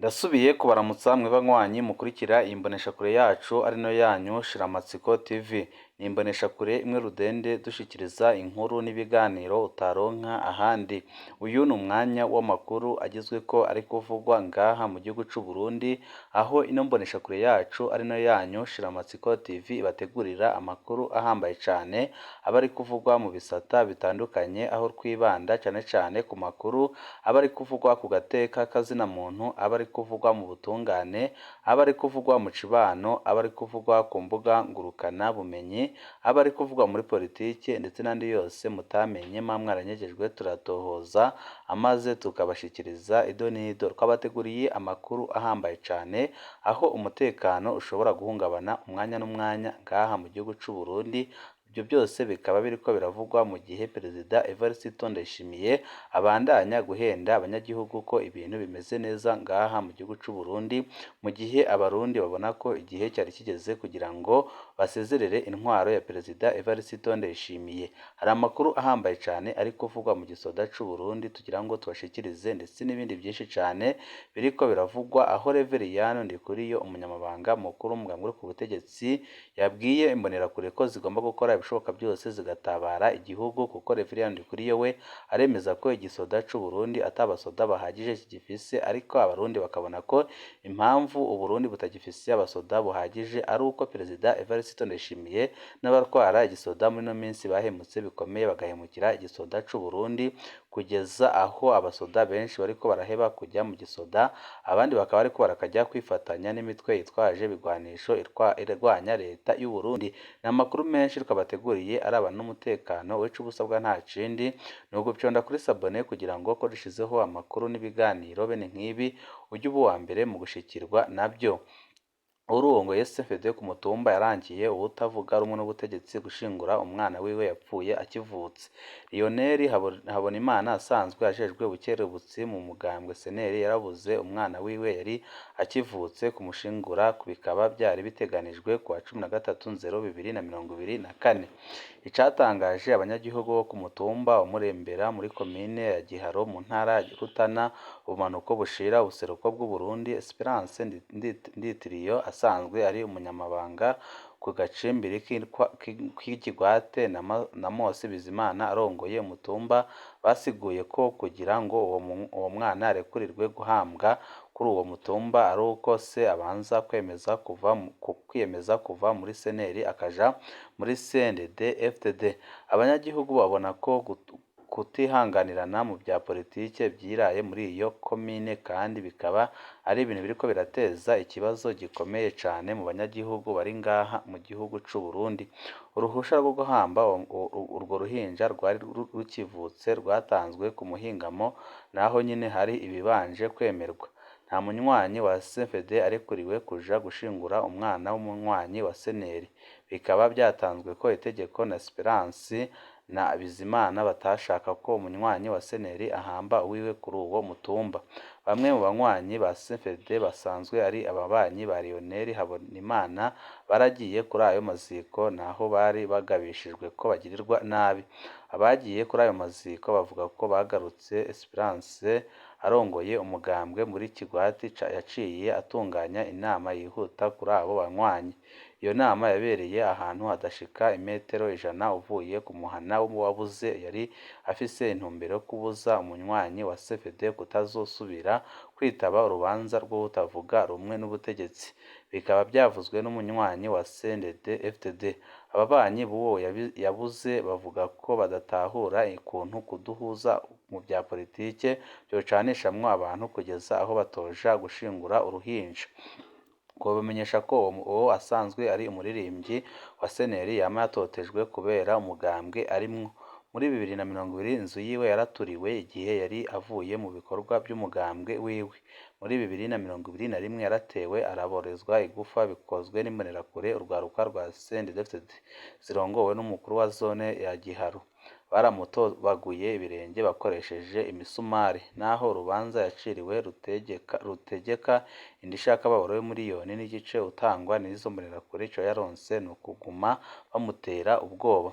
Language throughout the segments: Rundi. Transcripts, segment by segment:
Ndasubiye kubaramutsa mwe banywanyi mukurikira iyi mboneshakure yacu ari nayo yanyu Shiramatsiko TV. Ni imboneshakure imwe rudende dushikiriza inkuru n'ibiganiro utaronka ahandi. Uyu ni umwanya w'amakuru agezweko ari kuvugwa ngaha mu gihugu c'u Burundi, aho ino mboneshakure yacu ari nayo yanyu Shiramatsiko TV ibategurira amakuru ahambaye cane aba ari kuvugwa mu bisata bitandukanye, aho twibanda cane cane ku makuru aba ari kuvugwa ku gateka kazina muntu, aba ari kuvugwa mu butungane, aba ari kuvugwa mu cibano, aba ari kuvugwa ku mbuga ngurukana bumenyi, aba ari kuvugwa muri politike ndetse n'andi yose mutamenye muba mwaranyegejwe turatohoza amaze tukabashikiriza ido n'ido. Twabateguriye amakuru ahambaye cane aho umutekano ushobora guhungabana umwanya n'umwanya ngaha mu gihugu c'u Burundi. Ibyo byose bikaba biriko biravugwa mu gihe Perezida Evariste Ndayishimiye abandanya guhenda abanyagihugu ko ibintu bimeze neza ngaha mu gihugu c'u Burundi, mu gihe abarundi babona ko igihe cyari kigeze kugira ngo basezerere intwaro ya Perezida Evariste Ndayishimiye. Hari amakuru ahambaye cane ari kuvugwa mu gisoda c'u Burundi tugira ngo tubashikirize ndetse n'ibindi byinshi cane biriko biravugwa, aho Reveriyani Ndikuriyo umunyamabanga mukuru w'umugambwe uri ku butegetsi yabwiye imbonerakure ko zigomba gukora ibishoboka byose zigatabara igihugu, kuko Reveriyani Ndikuriyo we aremeza ko igisoda c'u Burundi ata basoda bahagije kigifise, ariko abarundi bakabona ko impamvu Uburundi butagifise abasoda buhagije ari uko Perezida Evariste Ndayishimiye n'abatwara igisoda muri ino minsi bahemutse bikomeye, bagahemukira igisoda c'u Burundi kugeza aho abasoda benshi bariko baraheba kujya mu gisoda, abandi bakaba bariko barakajya kwifatanya n'imitwe yitwaje ibigwanisho irwanya leta y'u Burundi. Ni amakuru menshi twabateguriye arabana n'umutekano, ico uba usabwa nta kindi ni ugupyonda kuri sabone kugira ngo ko dushizeho amakuru n'ibiganiro bene nk'ibi ujye uba uwa mbere mu gushikirwa nabyo. Urongoye CFD ku mutumba yarangiye uwutavuga rumwe n'ubutegetsi gushingura umwana wiwe yapfuye akivutse. Lionel Habonimana asanzwe ajejwe ubukerebutsi mu mugambwe CNL yarabuze umwana wiwe yari akivutse, kumushingura bikaba byari biteganijwe kuwa 13/0/2024. Icatangaje abanyagihugu bo ku mutumba wa Murembera muri komine ya Giharo mu ntara ya Rutana, ubumanuko bushira ubuseruko bw'Uburundi, Esperance Nditiriyo asanzwe ari umunyamabanga ku gacimbiri k'Ikigwate na Mose Bizimana arongoye umutumba basiguye ko kugira ngo uwo mwana arekurirwe guhambwa kuri uwo mutumba ari uko se abanza kwiyemeza kuva muri CNL akaja muri CNDD-FDD. Abanyagihugu babona ko kutihanganirana mu bya politike vyiraye muri iyo komine kandi bikaba ari ibintu biriko birateza ikibazo gikomeye cane mu banyagihugu bari ngaha mu gihugu c'u Burundi. Uruhusha rwo guhamba urwo ruhinja rwari rukivutse rwatanzwe ku muhingamo, naho nyene hari ibibanje kwemerwa. Nta munywanyi wa CFD arekuriwe kuja gushingura umwana w'umunywanyi wa CNL. Bikaba vyatanzwe ko itegeko na Esperance na Bizimana batashaka ko umunywanyi wa CNL ahamba uwiwe kuri uwo mutumba. Bamwe mu banywanyi ba CFD basanzwe ari ababanyi ba Lionel Habonimana baragiye kuri ayo maziko naho bari bagabishijwe ko bagirirwa nabi. Abagiye kuri ayo maziko bavuga ko bagarutse Esperance arongoye umugambwe muri Kigwati yaciye atunganya inama yihuta kuri abo banywanyi. Iyo nama yabereye ahantu hadashika imetero 100 uvuye ku muhana w'uwabuze, yari afise intumbero yo kubuza umunywanyi wa CFD kutazosubira kwitaba urubanza rw'uwutavuga rumwe n'ubutegetsi. Bikaba vyavuzwe n'umunywanyi wa CNDD-FDD. Ababanyi b'uwo yabuze bavuga ko badatahura ukuntu kudahuza mu vya politike vyocanishamwo abantu kugeza aho batoja gushingura uruhinja. Twobamenyesha ko uwo asanzwe ari umuririmbyi wa CNL yama yatotejwe kubera umugambwe arimwo. Muri 2020 inzu yiwe yaraturiwe igihe yari avuye mu bikorwa vy'umugambwe wiwe. Muri 2021 yaratewe araborezwa igufa bikozwe n'imbonerakure urwaruka rwa CNDD-FDD zirongowe n'umukuru wa zone ya Giharo. Baramutobaguye ibirenge bakoresheje imisumari. Naho urubanza yaciriwe rutegeka indishyi y'akababaro y'umuriyoni n'igice utangwa n'izo mbonerakure, ico yaronse ni ukuguma bamutera ubwoba.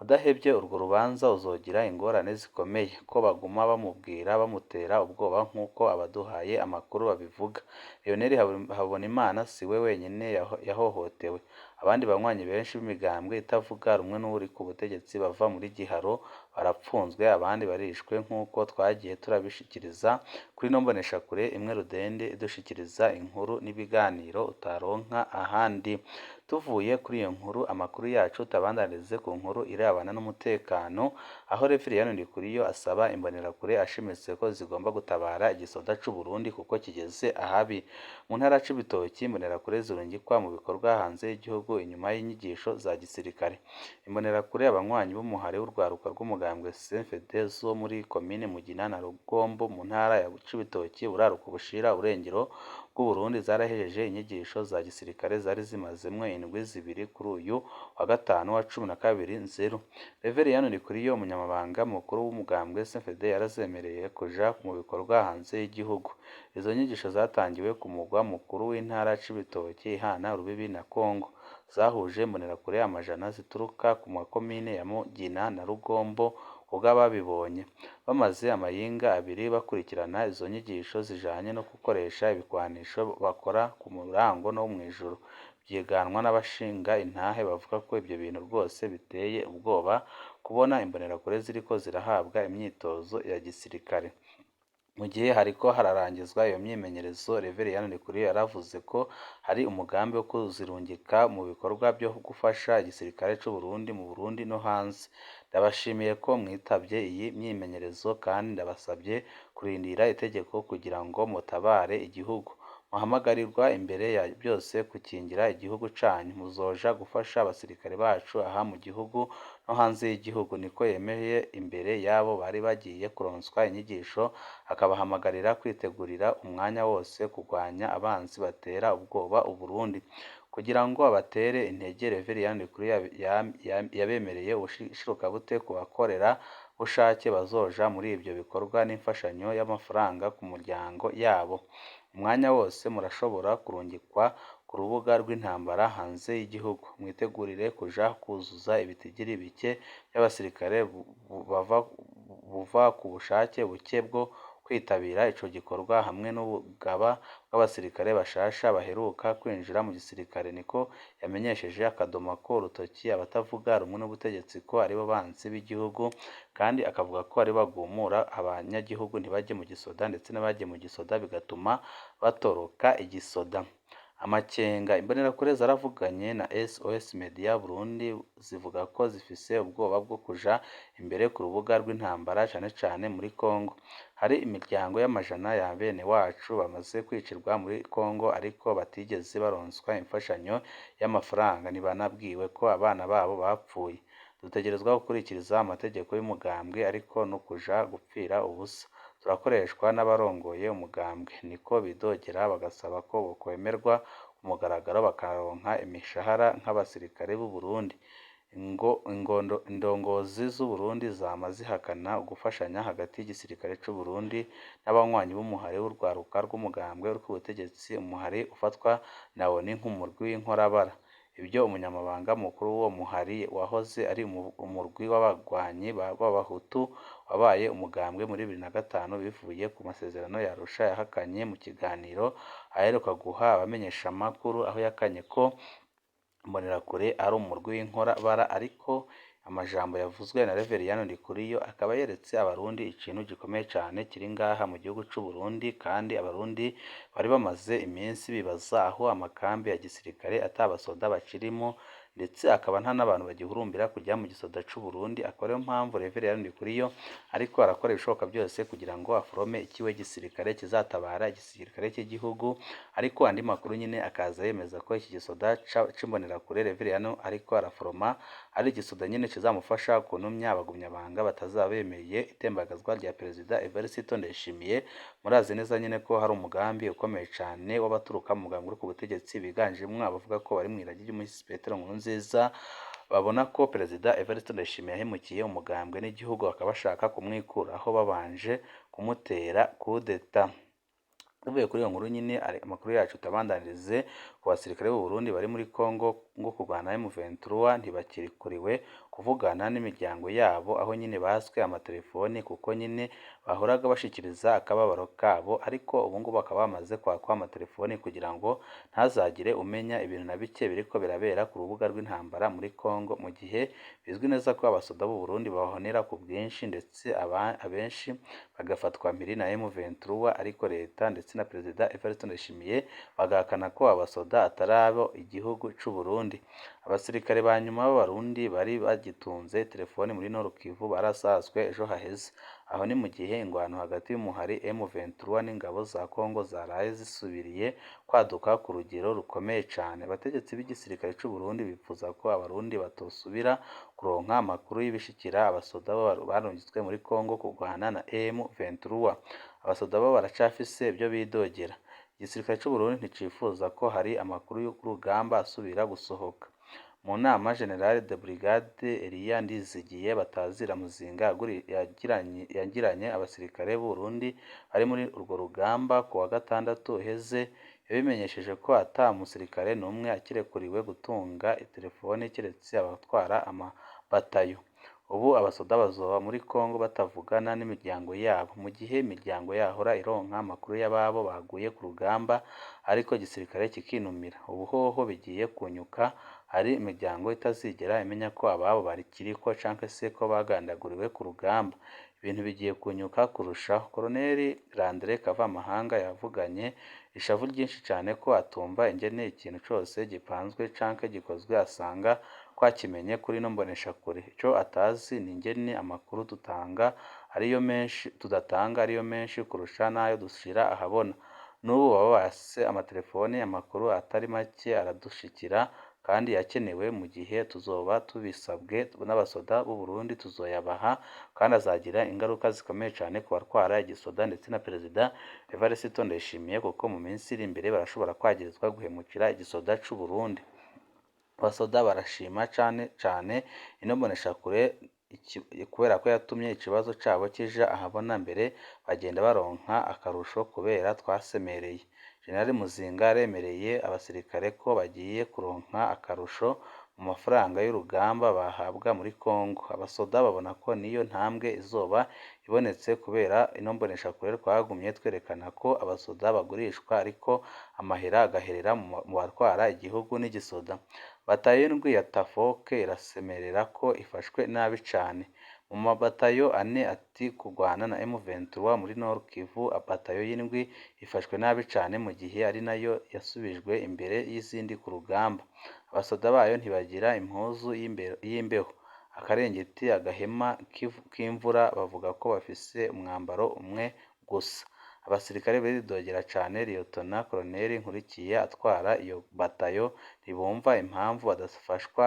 Udahevye urwo rubanza uzogira ingorane zikomeye, ko baguma bamubwira bamutera ubwoba nk'uko abaduhaye amakuru babivuga. Lionel Habonimana siwe wenyene yahohotewe, abandi banywanyi benshi b'imigambwe itavuga rumwe n'uwuri ku butegetsi bava muri Giharo barapfunzwe, abandi barishwe nk'uko twagiye turabishikiriza kuri ino mboneshakure imwe rudende idushikiriza inkuru n'ibiganiro utaronka ahandi. Tuvuye kuri iyo nkuru, amakuru yacu tuyabandanirize ku nkuru irebana n'umutekano, aho Reveriyani Ndikuriyo asaba imbonerakure ashimitse ko zigomba gutabara igisoda c'u Burundi kuko kigeze ahabi. Mu ntara ya Cibitoki, imbonerakure zirungikwa mu bikorwa hanze y'igihugu inyuma y'inyigisho za gisirikare. Imbonerakure, abanywanyi b'umuhari w'urwaruka rw'umugambwe CNFD zo muri komine Mugina na Rugombo mu ntara ya Cibitoki, buraruko bushira uburengero bw'Uburundi, zarahejeje inyigisho za gisirikare zari zimazemwo indwi zibiri kuri uyu wa gatanu wa 12 Nzero. Reveriyani Ndikuriyo, umunyamabanga mukuru w'umugambwe CNFD, yarazemereye kuja mu bikorwa hanze y'igihugu. Izo nyigisho zatangiwe ku mugwa mukuru w'intara ya Cibitoki ihana urubibi na Kongo. Zahuje imbonerakure amajana zituruka ku makomine ya Mugina na Rugombo kubw'ababibonye. Bamaze amayinga abiri bakurikirana izo nyigisho zijanye no gukoresha ibigwanisho bakora ku murango no mw'ijoro. Vyiganwa n'abashinga intahe bavuga ko ivyo bintu rwose biteye ubwoba kubona imbonerakure ziriko zirahabwa imyitozo ya gisirikare. Mu gihe hariko hararangizwa iyo myimenyerezo, Reveriyani Ndikuriyo yaravuze ko hari umugambi wo kuzirungika mu bikorwa vyo gufasha igisirikare c'u Burundi mu Burundi no hanze. Ndabashimiye ko mwitavye iyi myimenyerezo kandi ndabasavye kurindira itegeko kugira ngo mutabare igihugu. Muhamagarirwa imbere ya byose gukingira igihugu canyu. Muzoja gufasha abasirikare bacu aha mu gihugu no hanze y'igihugu, niko yemeye imbere y'abo bari bagiye kuronswa inyigisho, akabahamagarira kwitegurira umwanya wose kugwanya abansi batera ubwoba Uburundi. Kugira ngo abatere intege, Reveriyani Ndikuriyo yabemereye ubushirukabute ku bakorera bushake bazoja muri ivyo bikorwa n'imfashanyo y'amafaranga ku muryango yabo. Umwanya wose murashobora kurungikwa ku rubuga rw'intambara hanze y'igihugu. Mwitegurire kuja kuzuza ibitigiri bike vy'abasirikare buva ku bushake buke bwo kwitabira ico gikorwa hamwe n'ubugaba bw'abasirikare bashasha baheruka kwinjira mu gisirikare, niko yamenyesheje, akadomako urutoki abatavuga rumwe n'ubutegetsi ko aribo bansi b'igihugu, kandi akavuga ko aribo bagumura abanyagihugu ntibaje mu gisoda, ndetse n'abaje mu gisoda bigatuma batoroka igisoda. Amakenga. Imbonerakure zaravuganye na SOS Media Burundi zivuga ko zifise ubwoba bwo kuja imbere ku rubuga rw'intambara cane cane muri Kongo. Hari imiryango y'amajana ya bene wacu bamaze kwicirwa muri Kongo ariko batigeze baronswa imfashanyo y'amafaranga, ntibanabwiwe ko abana babo bapfuye. Dutegerezwa gukurikiriza amategeko y'umugambwe ariko no kuja gupfira ubusa. Turakoreshwa n'abarongoye umugambwe, niko bidogera, bagasaba ko bokwemerwa ku mugaragaro bakaronka imishahara nk'abasirikare b'u Burundi. Indongozi z'u Burundi zama zihakana ugufashanya hagati y'igisirikare c'u Burundi n'abanywanyi b'umuhari w'urwaruka rw'umugambwe uri ku butegetsi, umuhari ufatwa na ONU nk'umurwi w'inkorabara. Ibyo umunyamabanga mukuru w'uwo muhari wahoze ari umurwi w'abagwanyi b'abahutu wabaye umugambwe muri 2005 bivuye ku masezerano ya Arusha, yahakanye mu kiganiro aheruka guha abamenyeshamakuru, aho yakanye ko Imbonerakure ari umurwi w'inkorabara, ariko amajambo yavuzwe na Reveriyani Ndikuriyo akaba yeretse abarundi ikintu gikomeye cane kiri ngaha mu gihugu c'u Burundi, kandi abarundi bari bamaze iminsi bibaza aho amakambi ya gisirikare ata basoda bakirimo, ndetse akaba nta n'abantu bagihurumbira kujya mu gisoda c'u Burundi. Akaba ariyo mpamvu Reveriyani Ndikuriyo ariko arakora ibishoboka byose kugira ngo aforome ikiwe gisirikare kizatabara igisirikare cy'igihugu, ariko andi makuru nyine akaza yemeza ko iki gisoda c'imbonerakure Reveriyani ariko araforoma ari igisoda nyine kizamufasha kunumya abagumyabanga batazaba bemeye itembagazwa rya Perezida Evariste Ndayishimiye. Murazi neza nyine ko hari umugambi ukomeye cane w'abaturuka mu mugambwe uri ku butegetsi, biganjemwo abavuga ko bari mw'iragi ry'umuhisi Petero Nkurunziza, babona ko Perezida Evariste Ndayishimiye yahemukiye umugambwe n'igihugu, bakaba bashaka kumwikuraho babanje kumutera kudeta. Tuvuye kuri iyo nkuru nyine, amakuru yacu tabandanirize ku basirikare b'u Burundi bari muri Congo ngo kurwana na M23 ntibakirikuriwe kuvugana n'imiryango yabo, aho nyine baswe amatelefoni kuko nyine bahoraga bashikiriza akababaro kabo, ariko ubu ngubu bakaba bamaze kwakwa amatelefoni kugira ngo ntazagire umenya ibintu na bike biriko birabera ku rubuga rw'intambara muri Congo, mu gihe bizwi neza ko abasoda b'u Burundi bahonera ku bwinshi ndetse abenshi bagafatwa mpiri na M23, ariko leta ndetse na Perezida Evariste Ndayishimiye bagahakana ko abasoda atari abo igihugu c'u Burundi. Abasirikare ba nyuma b'Abarundi bari bagitunze telefoni muri Nord Kivu barasaswe ejo haheze. Aho ni mu gihe ingwano hagati y'umuhari M23 n'ingabo za Congo zaraye zisubiriye kwaduka ku rugero rukomeye cane. Abategetsi b'igisirikare c'u Burundi bipfuza ko Abarundi batosubira kuronka amakuru y'ibishikira abasoda barungitswe muri Congo kurwana na M23. Abasoda bo baracafise ivyo bidogera. Igisirikare c'u Burundi nticifuza ko hari amakuru y'urugamba asubira gusohoka. Mu nama General de Brigade Elia Ndizigiye Batazira Muzinga yagiranye abasirikare b'u Burundi bari muri urwo rugamba ku wa gatandatu uheze, yabimenyesheje ko ata musirikare n'umwe akirekuriwe gutunga itelefoni keretse abatwara amabatayo. Ubu abasoda bazoba muri Congo batavugana n'imiryango yabo, mu gihe imiryango yahora ironka amakuru y'ababo baguye ku rugamba, ariko igisirikare kikinumira. Ubu hoho bigiye kunyuka, hari imiryango itazigera imenya ko ababo bakiriko canke se ko bagandaguriwe ku rugamba. Ibintu bigiye kunyuka kurushaho. Colonel Landry Kavamahanga yavuganye ishavu ryinshi cane ko atumva ingene ikintu cose gipanzwe canke gikozwe asanga twakimenye kuri ino mboneshakure. Ico atazi ni ingene amakuru dutanga ariyo menshi tudatanga ariyo menshi kurusha n'ayo dushira ahabona. N'ubu baba base amatelefoni, amakuru atari make aradushikira kandi yakenewe mu gihe tuzoba tubisabwe n'abasoda b'u Burundi tuzoyabaha, kandi azagira ingaruka zikomeye cane ku batwara igisoda ndetse na Perezida Evariste Ndayishimiye, kuko mu minsi iri imbere barashobora kwagirizwa guhemukira igisoda c'u Burundi. Abasoda barashima cane cane ino mboneshakure kubera ko yatumye ikibazo cabo kija ahabona mbere, bagenda baronka akarusho kubera twasemereye. General Muzinga aremereye abasirikare ko bagiye kuronka akarusho mu mafaranga y'urugamba bahabwa muri Congo. Abasoda babona ko niyo ntambwe izoba ibonetse kubera ino mboneshakure twagumye twerekana ko abasoda bagurishwa ariko amahera agaherera mu batwara igihugu n'igisoda. Batayo y'indwi ya Tafoke irasemerera ko ifashwe nabi cane. Mu mabatayo ane ati kurwana na M23 muri Nord Kivu, batayo y'indwi ifashwe nabi cane mu gihe ari nayo yasubijwe imbere y'izindi ku rugamba. Abasoda bayo ntibagira impuzu y'imbeho, akarengeti, agahema k'imvura, bavuga ko bafise umwambaro umwe gusa. Abasirikare baridogera cane Liyetona Koloneli Nkurikiye atwara iyo batayo, ntibumva impamvu badafashwa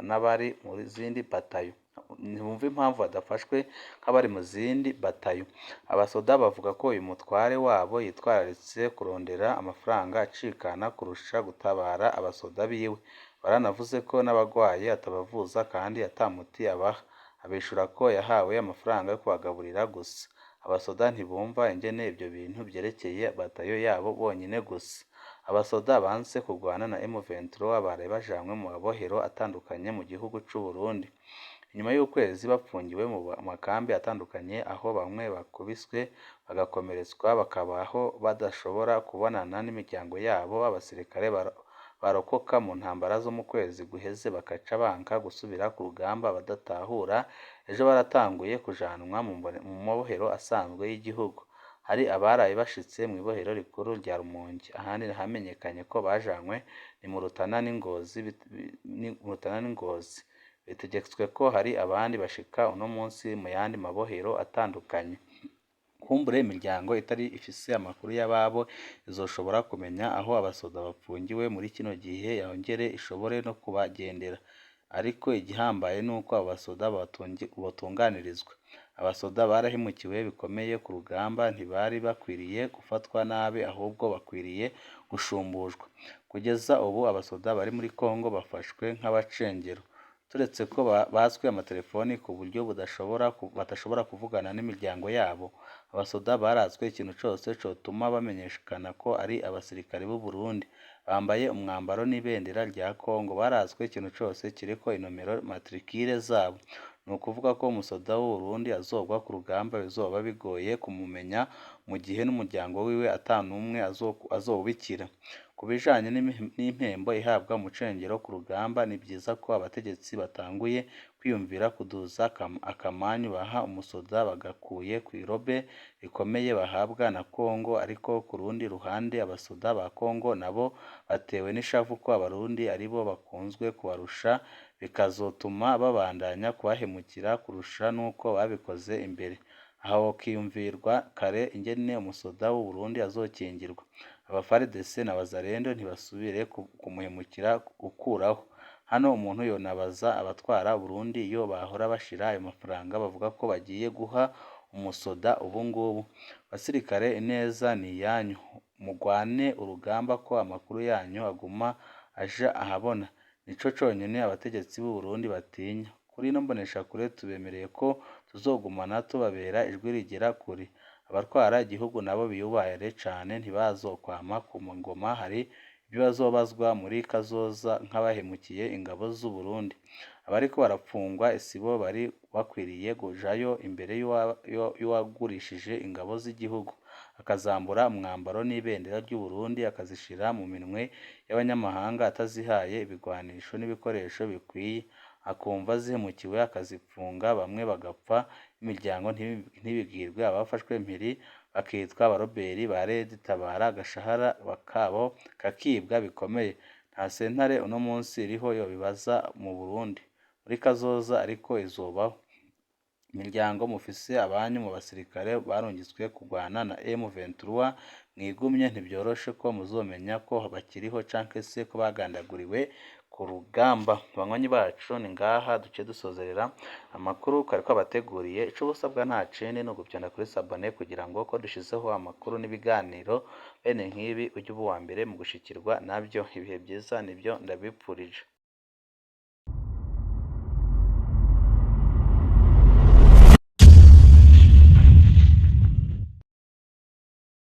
n'abari mu zindi batayo. Ntibumva impamvu badafashwe nk'abari mu zindi batayo. Abasoda bavuga ko uyu mutware wabo yitwararitse kurondera amafaranga acikana kurusha gutabara abasoda biwe. Baranavuze ko n'abagwaye atabavuza kandi ata muti abaha. Abishura ko yahawe amafaranga yo kubagaburira gusa. Abasoda ntibumva ingene ivyo bintu vyerekeye batayo yabo bonyene gusa. Abasoda banse kurwana na M23 baraye bajanywe mu mabohero atandukanye mu gihugu c'u Burundi. Inyuma y'ukwezi bapfungiwe mu makambi atandukanye, aho bamwe bakubiswe bagakomeretswa bakabaho badashobora kubonana n'imiryango yabo, abasirikare barokoka mu ntambara zo mu kwezi guheze bakaca banka gusubira ku rugamba badatahura, ejo baratanguye kujanwa mu mabohero asanzwe y'igihugu. Hari abaraye bashitse mw'ibohero rikuru rya Rumonge, ahandi hamenyekanye ko bajanywe ni mu Rutana n'Ingozi. Bitegetswe ko hari abandi bashika uno munsi mu yandi mabohero atandukanye. Kumbure imiryango itari ifise amakuru y'ababo izoshobora kumenya aho abasoda bapfungiwe muri kino gihe, yongere ishobore no kubagendera. Ariko igihambaye nuko abo basoda botunganirizwa. Abasoda barahemukiwe bikomeye ku rugamba, ntibari bakwiriye gufatwa nabi ahubwo bakwiriye gushumbushwa. Kugeza ubu abasoda bari muri Congo bafashwe nk'abacengero. Turetse ko batswe amatelefoni ku buryo badashobora kuvugana n'imiryango yabo. Abasoda baratswe ikintu cose cotuma bamenyekana ko ari abasirikare b'u Burundi. Bambaye umwambaro n'ibendera rya Congo. Baratswe ikintu cose kiriko inomero matricule zabo. Ni ukuvuga ko umusoda w'u Burundi azogwa ku rugamba bizoba bigoye kumumenya mu gihe n'umuryango wiwe ata n'umwe azowubikira. Ku bijanye n'impembo ihabwa umucengero ku rugamba, ni vyiza ko abategetsi batanguye kwiyumvira kuduza akamanyu baha umusoda bagakuye kw'irobe rikomeye bahabwa na Congo, ariko ku rundi ruhande abasoda ba Congo nabo batewe n'ishavu ko abarundi aribo bakunzwe kubarusha, bikazotuma babandanya kubahemukira kurusha n'uko babikoze imbere. Aha hokiyumvirwa kare ingene umusoda w'u Burundi azokingirwa. Aba FARDC na Wazalendo ntibasubire kumuhemukira gukuraho. Hano umuntu yonabaza abatwara Burundi iyo bahora bashira ayo mafaranga bavuga ko bagiye guha umusoda ubungubu. Basirikare ineza ni iyanyu, mugwane urugamba ko amakuru yanyu aguma aja ahabona. Nico conyene abategetsi b'u Burundi batinya. Kuri ino mboneshakure tubemereye ko tuzogumana tubabera ijwi rigera kure. Abatwara igihugu nabo biyubare cane ntibazokwama ku ngoma, hari ibyo bazobazwa muri kazoza nk'abahemukiye ingabo z'u Burundi. Abariko barapfungwa sibo bari bakwiriye kujayo imbere y'uwagurishije ingabo z'igihugu, akazambura umwambaro n'ibendera ry'u Burundi akazishira mu minwe y'abanyamahanga atazihaye ibigwanisho n'ibikoresho bikwiye, akumva zihemukiwe akazipfunga bamwe bagapfa, imiryango ntibigirwe, abafashwe mpiri bakitwa abaroberi ba Red Tabara, agashahara kabo kakibwa bikomeye. Nta sentare uno munsi iriho yobibaza mu Burundi. Muri kazoza ariko izobaho. Imiryango mufise abanyu mu basirikare barungitswe kugwana na M23 mwigumye, ntivyoroshe ko muzomenya ko bakiriho canke se ko bagandaguriwe ku rugamba. Banywanyi bacu ni ngaha duce dusozerera amakuru twari twabateguriye. Ico ubusabwa nta kindi ni ugufyonda kuri s'abonner kugira ngo ko dushizeho amakuru n'ibiganiro bene nk'ibi ujye uba uwa mbere mu gushikirwa navyo. Ibihe vyiza nivyo ndabipfurije.